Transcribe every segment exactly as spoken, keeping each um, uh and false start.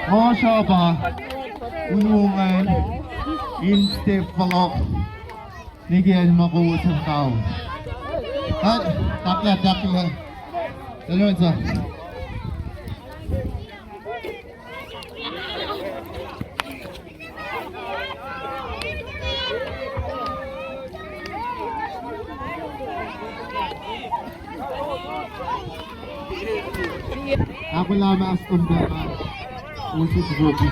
Oasr uh pa unongacn in step fohlohk. Nike an ma kowos in kau. Hal, taklah, taklah. Talan sa. Ahkolah mas kom pacl. Usi tukoki.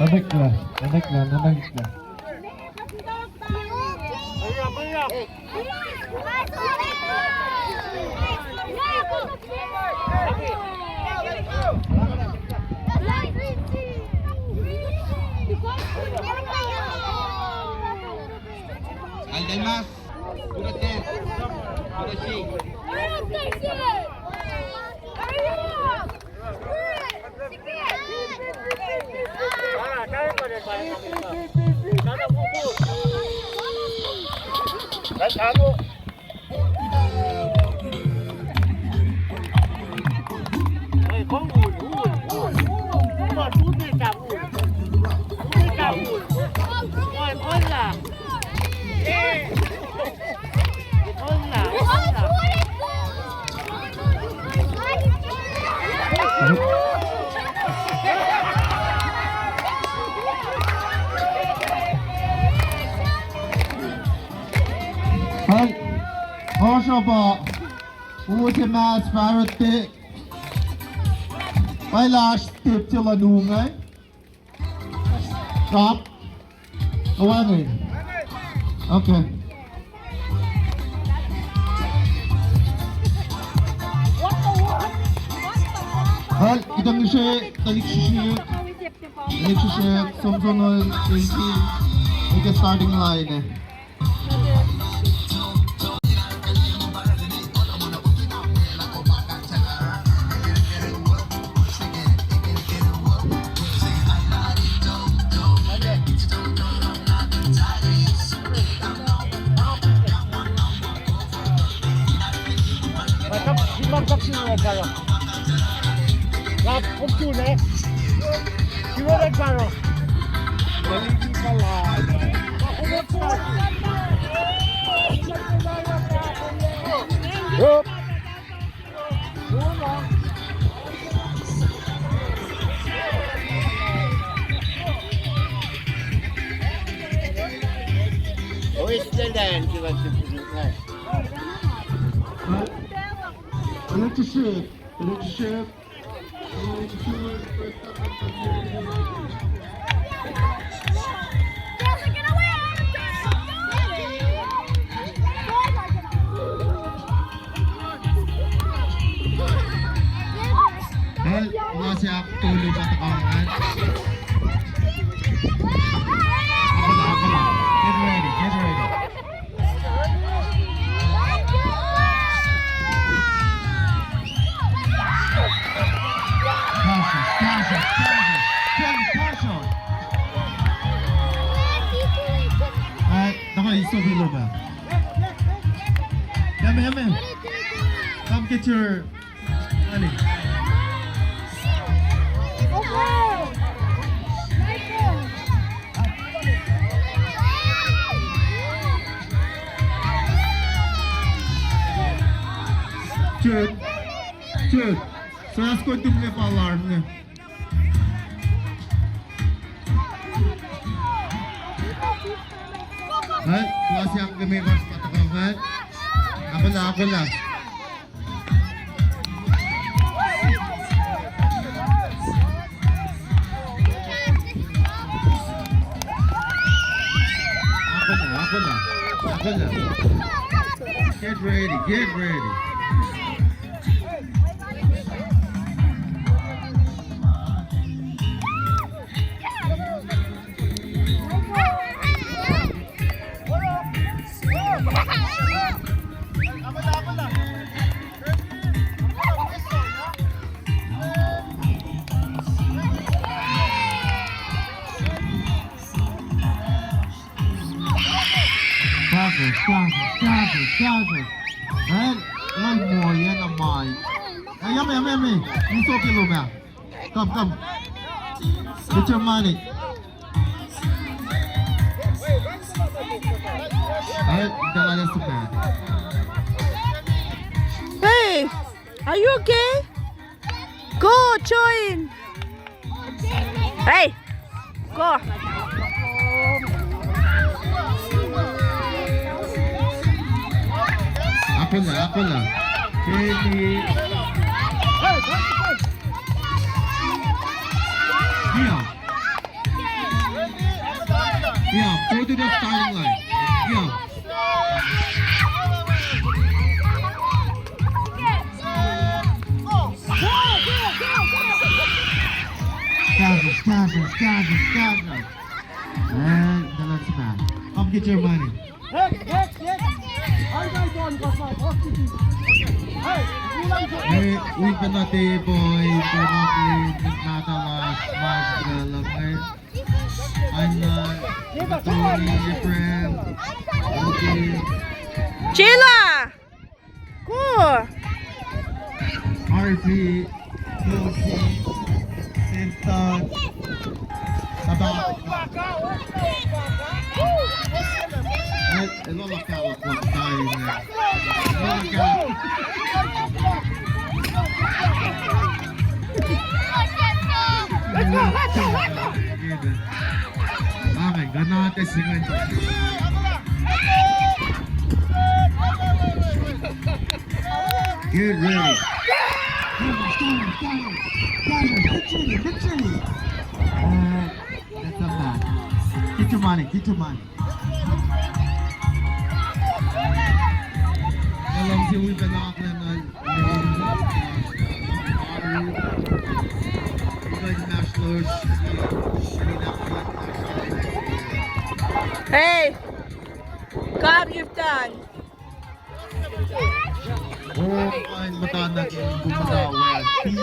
Nabekla, nabekla, nabekla. Aldemas, pura ten, pura six. Hal, oasr uh pa, usi mas parate. Pailash tip tila nunga. Kap. Oange. Okay. Hal, itang se, talik sisi. Talik sisi, som som no, thank you. Ike starting line. Where's the land you want to put it? Electrician, electrician. Hal, ma se ahktolu pa tuhkuh an. Ahkolah, ahkolah. Get ready, get ready. Passion, passion, passion. Passion, passion. Alright, now you still be a little bit. Come, come, come. Come get your money. Okay. Right there. Chut. Chut. Sasuc kon tumle pa lar ne. Hal, kulas yang ke me mas patakang hal. Akola, akola. Akola, akola, akola. Get ready, get ready. Kahsruh, kahsruh, kahsruh, kahsruh. Well, well, more, yeah, na mai. Hey, yame, yame, yame. You talk a little, man. Come, come. Get your money. Hey, are you okay? Go, join. Hey, go. Akola, akola. Ready. Yeah. Yeah, go to the starting line. Yeah. Casual, casual, casual, casual. And the last man. Come get your money. Hey, we cannot, eh, boy, we cannot leave. Not a lot, much, uh, love, eh. Anna, Tony, Ephraim, Rudy. Chila! Ku! Harvey, Josie, Sinton, Tabak. Eh, eh, lola kawak, kawak, tayo na. Lola kawak. Let's go, let's go, let's go! Angan, ganate singan. Get ready. Come on, come on, come on. Come on, get ready, get ready. Uh, that's a bad. Get your money, get your money. Elan si wi pacl akihlen Hey, come, you're done.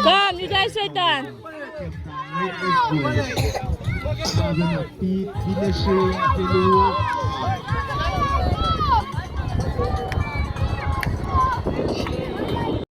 Come, you guys are done.